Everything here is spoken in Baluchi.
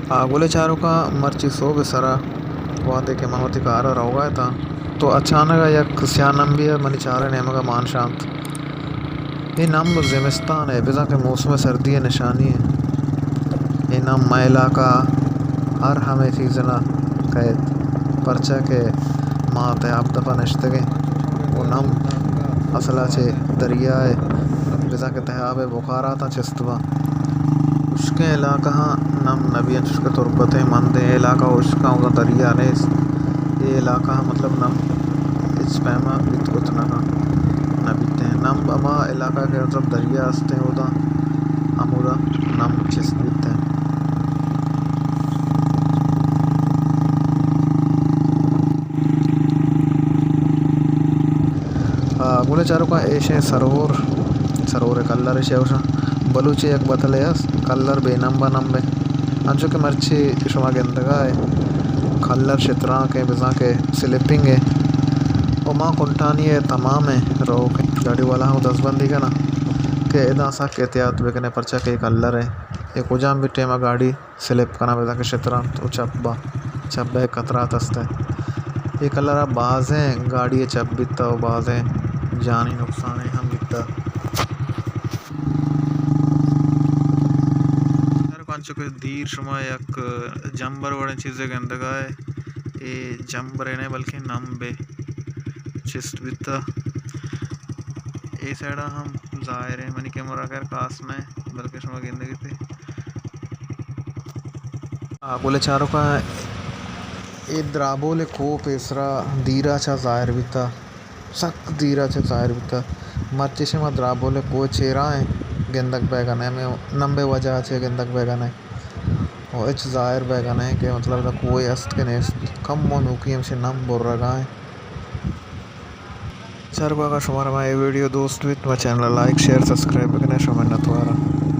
آ، گلیں چاروکاں، مرچی سہب ءِ سرا وہدے کہ من وتی کار ءَ روگا اتاں تو اچانک ءَ یک سیاہ نمبے ءَ منی چار ءِ نیمگ ءَ مان شانت۔ اے نمب زمستان ءِ، بزاں کہ موسم سردی ءِ نشانی ءِ۔ اے نمب مئے علاقہ ءَ ہر ہمے سیزن ءَ کئیت، پرچا کہ ما تیاب دپ ءَ نشتگیں۔ او نمب اصل ءَ چہ دریا ءِ، بزاں کہ تیاب ءِ بخاراتاں چست باں۔ ہشکیں علاقہاں نمب نہ بی، انچوش کہ تربتیں مندیں علاقہ ہشکاں، اودا دریا نیست۔ اے علاقہ مطلب نمب ہچ پیما بیت کت نہ کن، نہ بیتیں۔ نمب ہما علاقہ کہ مطلب دریا استیں، اودا ہمودا نمب چست بیتیں۔ آ، گلیں چاروکاں، ایشیں سرور، سرور کلر ایشی اوشاں۔ بلوچی یک بتلے است، کلر بے نمب ءَ نمب ءَ۔ انچو کہ مرچی شما گندگا ئے، کلر شترانک ءَ، بزاں کہ سلپنگ ءَ۔ و ما کنٹانی ءَ تمام ءَ روک ءَ۔ گاڑی والا ہم دزبندی کناں کہ ادا سک احتیاط بکنے، پرچا کہ کلر ءَ اے کجام بھی ٹیم ءَ گاڑی سلپ کناں، بزاں کہ شترانت و چپ باں، چپ ءِ خطرات است۔ اے کلر ءَ بازیں گاڑی چپ بیتہ و بازیں جانی نقصانے ہم بیتہ۔ انچو کہ دیر شما یک جمبر وڑیں چیزے گندگا ئے، اے جمبرے نہ بلکیں نمبے چست بیتہ۔ اے سائیڈا ہم ظاہر ہے، منی کیمرہ خیر خاص نہ، بلکہ شما گندگی تے۔ آ، گلیں چاروکاں، اے درابول کوہ پیسرا دیرا چہ ظاہر بیتا، سک دیرا چہ ظاہر بیتا۔ مرچی شما درابول کوہ چیرا ہیں گندگ بیگا نہ، ہمے نمبے وجہ چہ گندگ بیگا نہ۔ و ہچ ظاہر بیگا نہ کہ مطلب دا کوہ است کہ نیست۔ کم و نوکی ہمشی نم برگا ہیں۔ چاروکاں، اگاں شمارا ما اے ویڈیو دوست بیت، ما چینل ءَ لائک، شیئر، سبسکرائب بکنے، شما منتوار آں۔